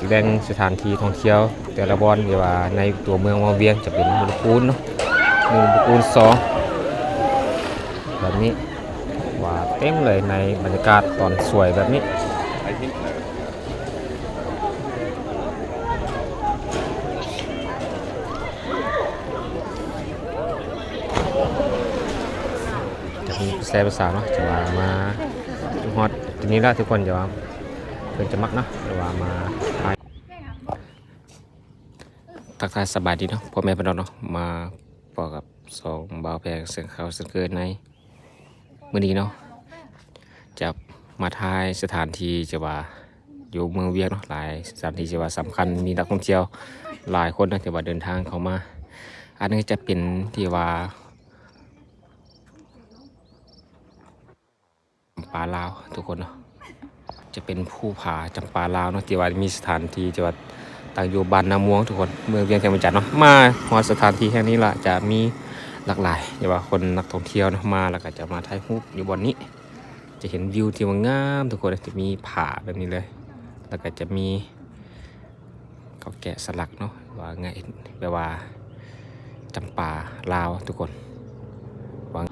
ແຫຼ່ງສະຖານທີ່ທ່ອງທ່ຽວແຕ່ລະບ່ອນທີ່ວ່າໃນຕົວເມືອງວັງວຽງ ຈະເປັນໂມເດລປູນເນາະ ໂມເດລປູນສອງ ແບບນີ້ ວ່າເຕັມເລີຍໃນບັນຍາກາດຕອນສວຍແບບນີ້. ຈະມີແຊບສາວເນາະ ຈະວ່າມາຮອດຈຸດນີ້ລະທຸກຄົນ ຈະວ່າເພິ່ນຈະມັກເນາະ ຫຼືວ່າມາຖ່າຍ. ທັກທາຍສະບາຍດີເນາະ ພໍ່ແມ່ພີ່ນ້ອງເນາະ ມາພໍ້ກັບຊ່ອງບ່າວແພງເຊັ່ນເກົ່າເຊັ່ນເຄີຍໃນ ມື້ນີ້ເນາະ ຈະມາຖ່າຍສະຖານທີ່ທີ່ວ່າຢູ່ເມືອງວຽງເນາະ ຫຼາຍສະຖານທີ່ທີ່ວ່າສຳຄັນ ມີນັກທ່ອງທ່ຽວຫຼາຍຄົນເນາະ ທີ່ວ່າເດີນທາງເຂົ້າມາ. ອັນນີ້ຈະເປັນທີ່ວ່າ ຈຳປາລາວທຸກຄົນເນາະ ຈະເປັນພູຜາຈຳປາລາວເນາະ ທີ່ວ່າມີສະຖານທີ່ທີ່ວ່າຕັ້ງຢູ່ບ້ານນາມ່ວງທຸກຄົນ ເມືອງວຽງແຂວງວຽງຈັນເນາະ. ມາຮອດສະຖານທີ່ແຫ່ງນີ້ລະ ຈະມີຫຼາກຫຼາຍ ທີ່ວ່າຄົນນັກທ່ອງທ່ຽວເນາະ ມາແລ້ວກໍຈະມາຖ່າຍຮູບຢູ່ບ່ອນນີ້ ຈະເຫັນວິວທີ່ວ່າງາມທຸກຄົນ ຈະມີຜາແບບນີ້ເລີຍ ແລ້ວກໍຈະມີ ເຂົາແກະສະຫຼັກເນາະ ວ່າໄງ ແປວ່າຈຳປາລາວທຸກຄົນ ວ່າ ນ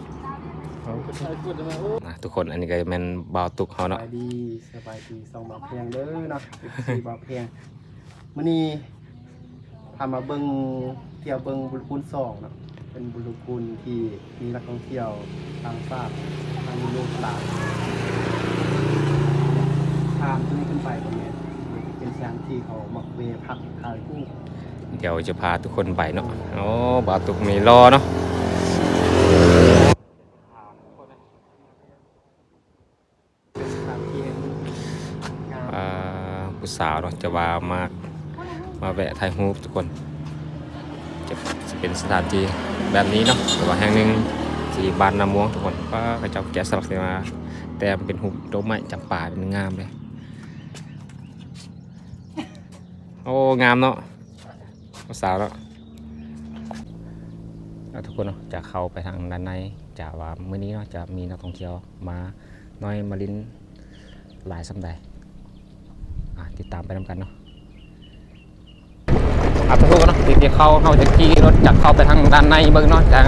ະ ທຸກຄົນ ອັນນີ້ກໍແມ່ນບ່າວຕຸກເຮົາເນາະ. ສະບາຍດີ ສະບາຍດີຊ່ອງບ່າວແພງເດີເນາະ ເອັຟຊີບ່າວແພງ. ມື້ນີ້ພາມາເບິ່ງ ທ່ຽວເບິ່ງໂມເດລປູນສອງເນາະ ເປັນໂມເດລປູນທີ່ມີນັກທ່ອງທ່ຽວຕ່າງຊາດ ທາງຍຸໂຣບຫຼາຍ. ຂ້າມຕົວນີ້ຂຶ້ນໄປກໍແມ່ນ ເປັນສະຖານທີ່ເຂົາມັກແວ່ພັກຖ່າຍຮູບ. ດຽວຈະພາທຸກຄົນໄປເນາະ. ໂອ້ ບ່າວຕຸກນີ້ຫຼໍ່ເນາະ. ອ່າ ຜູ້ສາວເນາະ ຈະວ່າມາ ມາແວະຖ່າຍຮູບທຸກຄົນ. ຈະ ຈະເປັນສະຖານທີ່ແບບນີ້ເນາະ ແຕ່ວ່າແຫ່ງໜຶ່ງທີ່ບ້ານນາມ່ວງທຸກຄົນ. ປ້າ ເຂົາເຈົ້າແກະສະຫຼັກທີ່ວ່າແຕ້ມເປັນຮູບດອກໄມ້ຈຳປາ ເປັນງາມເດ້. ໂອ້ ງາມເນາະ ຜູ້ສາວເນາະ. ເອົາ ທຸກຄົນເນາະ ຈະເຂົ້າໄປທາງດ້ານໃນ ຈະວ່າມື້ນີ້ເນາະ ຈະມີນັກທ່ອງທ່ຽວມານ້ອຍມາຫຼິ້ນຫຼາຍສ່ຳໃດ ອ່າ ຕິດຕາມໄປນຳກັນເນາະ. ອ່າ ທຸກຄົນເນາະ ທີ່ເຂົ້າ ເຮົາຈະຂີ່ລົດຈັກເຂົ້າໄປທາງດ້ານໃນເບິ່ງເນາະ ທາງ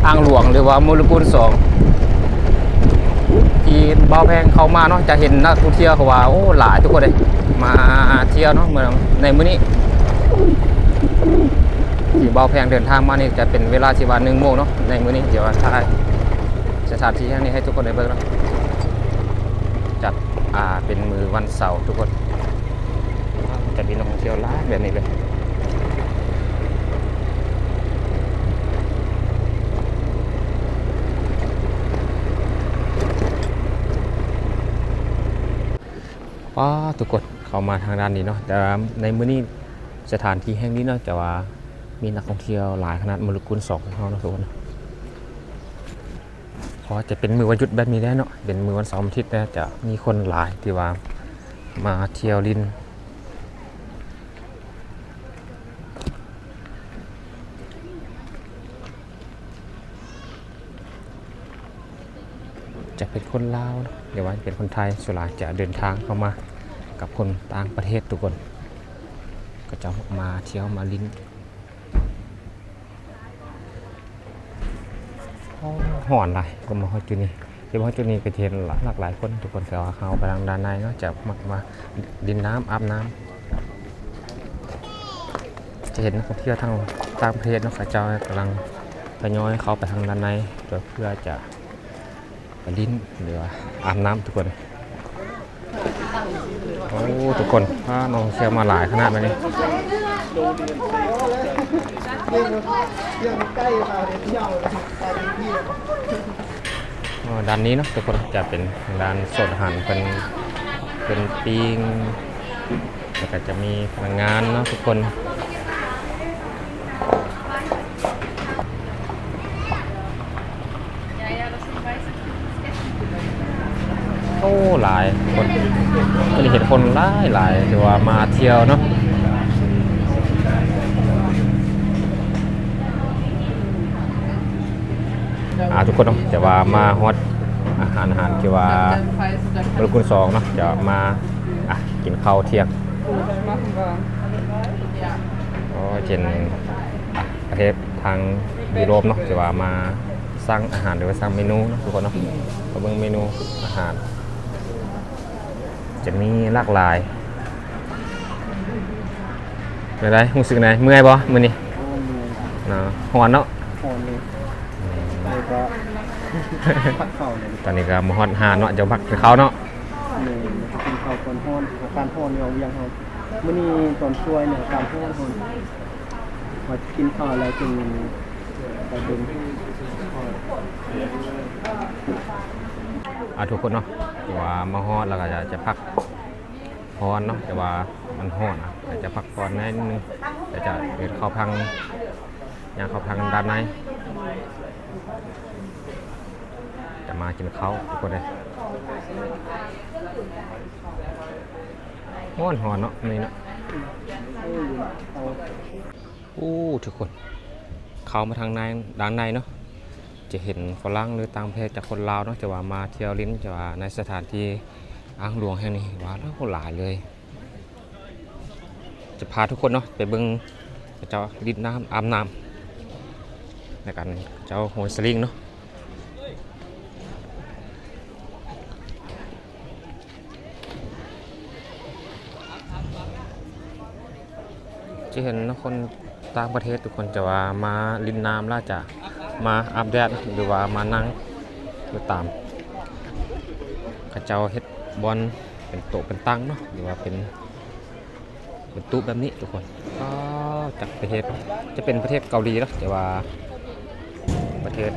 ອ່າງຫຼວງ ຫຼືວ່າໂມເດລປູນສອງ ທີ່ບ່າວແພງເຂົ້າມາເນາະ ຈະເຫັນນັກທ່ອງທ່ຽວເຂົາວ່າ ໂອ້ ຫຼາຍທຸກຄົນເດ້ ມາທ່ຽວເນາະ ເມືອງໃນມື້ນີ້. ທີ່ບ່າວແພງເດີນທາງມານີ້ຈະເປັນເວລາທີ່ວ່າໜຶ່ງໂມງເນາະ ໃນມື້ນີ້ ດຽວວ່າຖ່າຍສະຖານທີ່ແຫ່ງນີ້ໃຫ້ທຸກຄົນໄດ້ເບິ່ງເນາະ. ຈັດ ອ່າ ເປັນມື້ວັນເສົາທຸກຄົນ ຈະມີນັກທ່ອງທ່ຽວຫຼາຍແບບນີ້ເລີຍ. ປ້າ ທຸກຄົນ ເຂົ້າມາທາງດ້ານນີ້ເນາະ ແຕ່ວ່າໃນມື້ນີ້ສະຖານທີ່ແຫ່ງນີ້ເນາະ ຈະວ່າມີນັກທ່ອງທ່ຽວຫຼາຍຂະໜາດ ໂມເດລຄູນສອງຂອງເຮົາເນາະທຸກຄົນ. ເພາະວ່າຈະເປັນມື້ວັນຢຸດແບບນີ້ແຫຼະເນາະ ເປັນມື້ວັນເສົາວັນອາທິດແລ້ວ ຈະມີຄົນຫຼາຍທີ່ວ່າມາທ່ຽວຫຼິ້ນ. ຈະເປັນຄົນລາວເນາະ ຫຼືວ່າເປັນຄົນໄທ ສ່ວນຫຼາຍຈະເດີນທາງເຂົ້າມາກັບຄົນຕ່າງປະເທດທຸກຄົນ ເຂົາເຈົ້າມາທ່ຽວມາຫຼິ້ນ. ໂອ້ ຮ້ອນຫຼາຍ ກໍມາຮອດຈຸດນີ້ ທີ່ມາຮອດຈຸດນີ້ກໍຈະເຫັນຫຼາກຫຼາຍຄົນທຸກຄົນ ແຕ່ວ່າເຂົ້າໄປທາງດ້ານໃນເນາະ ຈະມັກມາຫຼິ້ນນ້ຳ ອາບນ້ຳ. ຈະເຫັນນັກທ່ອງທ່ຽວທາງຕ່າງປະເທດເນາະ ເຂົາເຈົ້າກຳລັງທະຍອຍເຂົ້າໄປທາງດ້ານໃນ ເພື່ອຈະໄປຫຼິ້ນ ຫຼືວ່າອາບນ້ຳທຸກຄົນ. ໂອ້ ທຸກຄົນ ພານ້ອງທ່ຽວມາຫຼາຍຂະໜາດແບບນີ້. ໂອ້ ດ້ານນີ້ເນາະທຸກຄົນ ຈະເປັນດ້ານໂຊນອາຫານ ເພິ່ນ ເພິ່ນປີ້ງ ແລ້ວກໍຈະມີພະນັກງານເນາະທຸກຄົນ. ໂອ້ ຫຼາຍຄົນ ມື້ນີ້ເຫັນຄົນຫຼາຍໆ ຖືວ່າມາທ່ຽວເນາະ. ອ່າ ທຸກຄົນເນາະ ຈະວ່າມາຮອດອາຫານ ອາຫານທີ່ວ່າໂມເດລຄູນສອງເນາະ ຈະມາ ອ່າ ກິນເຂົ້າທ່ຽງ. ໂອ້ ເປັນ ອ່ະ ປະເທດທາງຢູໂຣບເນາະ ທີ່ວ່າມາສັ່ງອາຫານ ຫຼືວ່າສັ່ງເມນູເນາະ ທຸກຄົນເນາະ. ມາເບິ່ງເມນູອາຫານ ຈະມີຫຼາກຫຼາຍ. ເປັນໃດ? ຮູ້ສຶກໃດ? ເມື່ອຍບໍ່ມື້ນີ້? ໂອ້ ເມື່ອຍ. ເນາະ ຮ້ອນເນາະ? ຮ້ອນເລີຍ. ອືມ ແລ້ວກໍ ພັກເຂົ້າເລີຍ. ຕອນນີ້ກໍມາຮອດຮ້ານເນາະ ຈະພັກກິນເຂົ້າເນາະ. ແມ່ນ ກິນເຂົ້າກ່ອນຮ້ອນ ອາກາດຮ້ອນຢູ່ວຽງເຮົາ. ມື້ນີ້ຕອນຊ່ວຍນີ້ອາກາດຮ້ອນ ຮ້ອນ ວ່າກິນເຂົ້າແລ້ວຈຶ່ງໄປເບິ່ງ. ອ່າ ທຸກຄົນເນາະ ຖືວ່າມາຮອດແລ້ວກໍຈະ ຈະພັກ ຮ້ອນເນາະ ແຕ່ວ່າມັນຮ້ອນນະ ອາດຈະພັກຜ່ອນໜ້ອຍໜຶ່ງ ແຕ່ຈະເດີນເຂົ້າທາງ ຍ່າງເຂົ້າທາງດ້ານໃນ ຈະມາກິນເຂົ້າ ທຸກຄົນເອີຍ. ຮ້ອນໆ ເນາະ ນີ້ເນາະ. ໂອ້ ທຸກຄົນ ເຂົ້າມາທາງໃນ ດ້ານໃນເນາະ ຈະເຫັນຝຣັ່ງ ຫຼື ຕ່າງປະເທດ ຈາກຄົນລາວເນາະ ທີ່ວ່າມາທ່ຽວຫຼິ້ນ ທີ່ວ່າໃນສະຖານທີ່ອ່າງຫຼວງແຫ່ງນີ້ ວ່າຫຼາຍເລີຍ. ຈະພາທຸກຄົນເນາະ ໄປເບິ່ງເຂົາເຈົ້າຫຼິ້ນນ້ຳ ອາບນ້ຳ ໃນການເຈົ້າໂຫນສະລິງເນາະ. ຈະເຫັນເນາະ ຄົນຕ່າງປະເທດທຸກຄົນຈະວ່າມາຫຼິ້ນນ້ຳ ແລ້ວຈະມາອາບແດດ ຫຼືວ່າມານັ່ງຢູ່ຕາມ ເຂົາເຈົ້າເຮັດບ່ອນເປັນໂຕະເປັນຕັ່ງເນາະ ຫຼືວ່າເປັນ ເປັນຕູ້ແບບນີ້ທຸກຄົນ. ອໍ ຈາກປະເທດ ຈະເປັນປະເທດເກົາຫຼີເນາະ ແຕ່ວ່າປະເທດ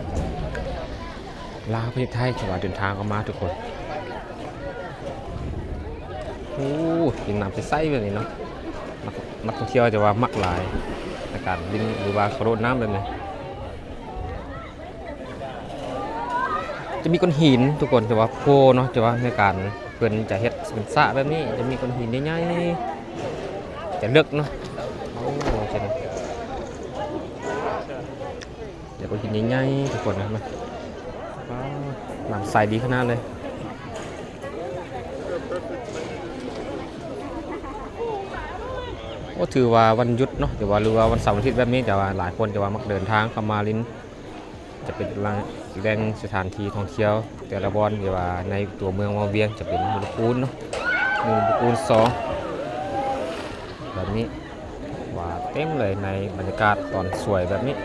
ລາວ ປະເທດໄທ ທີ່ວ່າເດີນທາງເຂົ້າມາທຸກຄົນ. ໂອ້ ເຫັນນ້ຳໃສໆ ແບບນີ້ເນາະ ນັກ ນັກທ່ອງທ່ຽວຈະວ່າມັກຫຼາຍໃນການຫຼິ້ນ ຫຼືວ່າກະໂດດນ້ຳແບບນີ້. ຈະມີກ້ອນຫີນທຸກຄົນ ແຕ່ວ່າໂພເນາະ ແຕ່ວ່າໃນການເພິ່ນຈະເຮັດເປັນສະແບບນີ້ ຈະມີກ້ອນຫີນໃຫຍ່ໆ ຈະເລິກເນາະ. ໂອ້ ຈະ ຈະກ້ອນຫີນໃຫຍ່ໆ ທຸກຄົນນະ. ວ້າວ ນ້ຳໃສດີຂະໜາດເລີຍ. ໂອ້ ຖືວ່າວັນຢຸດເນາະ ແຕ່ວ່າ ຫຼືວ່າວັນເສົາວັນອາທິດແບບນີ້ ແຕ່ວ່າຫຼາຍຄົນຈະວ່າມັກເດີນທາງເຂົ້າມາຫຼິ້ນ ຈະເປັນແຫຼ່ງ ແຫຼ່ງສະຖານທີ່ທ່ອງທ່ຽວແຕ່ລະບ່ອນ ທີ່ວ່າໃນຕົວເມືອງວັງວຽງ ຈະເປັນເມືອງຕະກູນເນາະ ເມືອງຕະກູນ ສອງ ແບບນີ້ ວ່າເຕັມເລີຍໃນບັນຍາກາດຕອນສວຍແບບນີ້.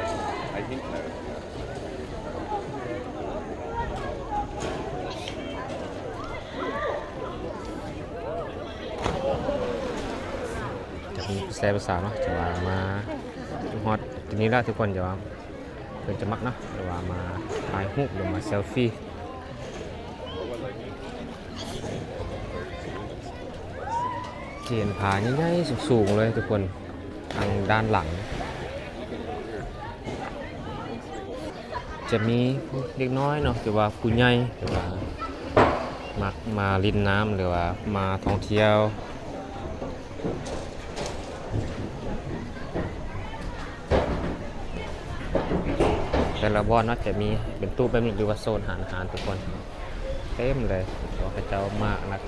ຈະມີຜູ້ຊາຍຜູ້ສາວເນາະ ຈະວ່າມາຮອດຈຸດນີ້ແລ້ວ ທຸກຄົນຈະວ່າ ເພິ່ນຈະມັກເນາະ ຫຼືວ່າມາຖ່າຍຮູບ ຫຼືມາເຊລຟີ. ຈະເຫັນຜາໃຫຍ່ໆ ສູງໆ ເລີຍທຸກຄົນ ທາງດ້ານຫຼັງ ຈະມີເດັກນ້ອຍເນາະ ຫຼືວ່າຜູ້ໃຫຍ່ ຫຼືວ່າມັກມາຫຼິ້ນນ້ຳ ຫຼືວ່າມາທ່ອງທ່ຽວ. ແຕ່ລະບ່ອນເນາະ ຈະມີເປັນຕູ້ແບບນີ້ ຫຼືວ່າໂຊນຮ້ານອາຫານທຸກຄົນ ເຕັມເລີຍ ເພາະວ່າເຂົາເຈົ້າມານັດ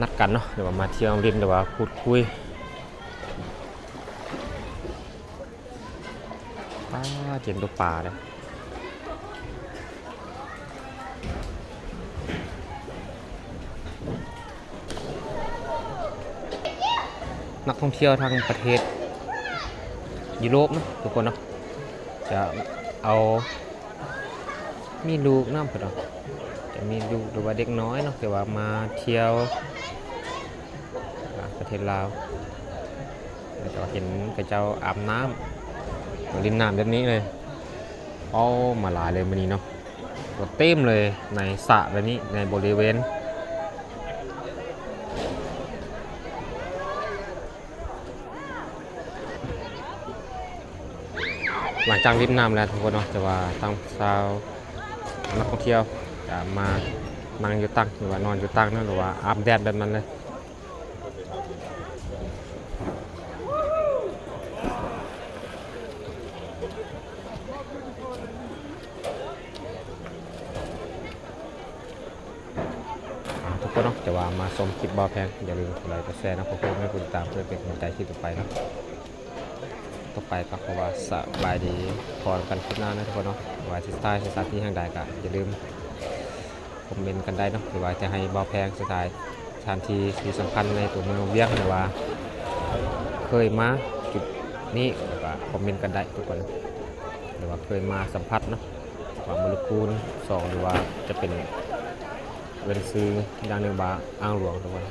ນັດກັນເນາະ ຫຼືວ່າມາທ່ຽວຫຼິ້ນ ຫຼືວ່າພູດຄຸຍ. ປ້າ ເຫັນຕົວປາເດ້. ນັກທ່ອງທ່ຽວທາງປະເທດຢູໂຣບເນາະ ທຸກຄົນເນາະ ຈະເອົາ ມີລູກນຳ ເພິ່ນວ່າຈະມີລູກ ຫຼືວ່າເດັກນ້ອຍເນາະ ທີ່ວ່າມາທ່ຽວ ອ່າ ປະເທດລາວ ແລ້ວກໍເຫັນເຂົາເຈົ້າອາບນ້ຳ ມາຫຼິ້ນນ້ຳແບບນີ້ເລີຍ. ເອົາ ມາຫຼາຍເລີຍມື້ນີ້ເນາະ ກໍເຕັມເລີຍໃນສະແບບນີ້ ໃນບໍລິເວນ. ຫຼັງຈາກຫຼິ້ນນ້ຳແລ້ວທຸກຄົນເນາະ ແຕ່ວ່າທາງຊາວນັກທ່ອງທ່ຽວຈະມານັ່ງຢູ່ຕັ່ງ ຫຼືວ່ານອນຢູ່ຕັ່ງເນາະ ຫຼືວ່າອາບແດດແບບນັ້ນເລີຍ. ອ່າ ທຸກຄົນ ແຕ່ວ່າມາຊົມຄລິບບ່າວແພງ ຢ່າລືມກົດໄລກົດແຊເນາະ ເພື່ອເປັນກຳລັງໃຈຄລິບຕໍ່ໄປເນາະ. ຕໍ່ໄປກໍຂໍວ່າສະບາຍດີ ພໍ້ກັນຄລິບໜ້າເນາະທຸກຄົນເນາະ. ວ່າຊິຖ່າຍສະຖານທີ່ແຫ່ງໃດກໍຢ່າລືມຄອມເມັນກັນໄດ້ເນາະ ຫຼືວ່າຈະໃຫ້ບ່າວແພງຖ່າຍສະຖານທີ່ທີ່ສຳຄັນໃນຕົວເມືອງວຽງ ຫຼືວ່າເຄີຍມາຈຸດນີ້ ແລ້ວກໍຄອມເມັນກັນໄດ້ທຸກຄົນ ຫຼືວ່າເຄີຍມາສຳຜັດເນາະ ວ່າໂມເລກຸນສອງ ຫຼືວ່າຈະເປັນເອີ້ນຊື່ຢ່າງໜຶ່ງວ່າອ່າງຫຼວງທຸກຄົນ.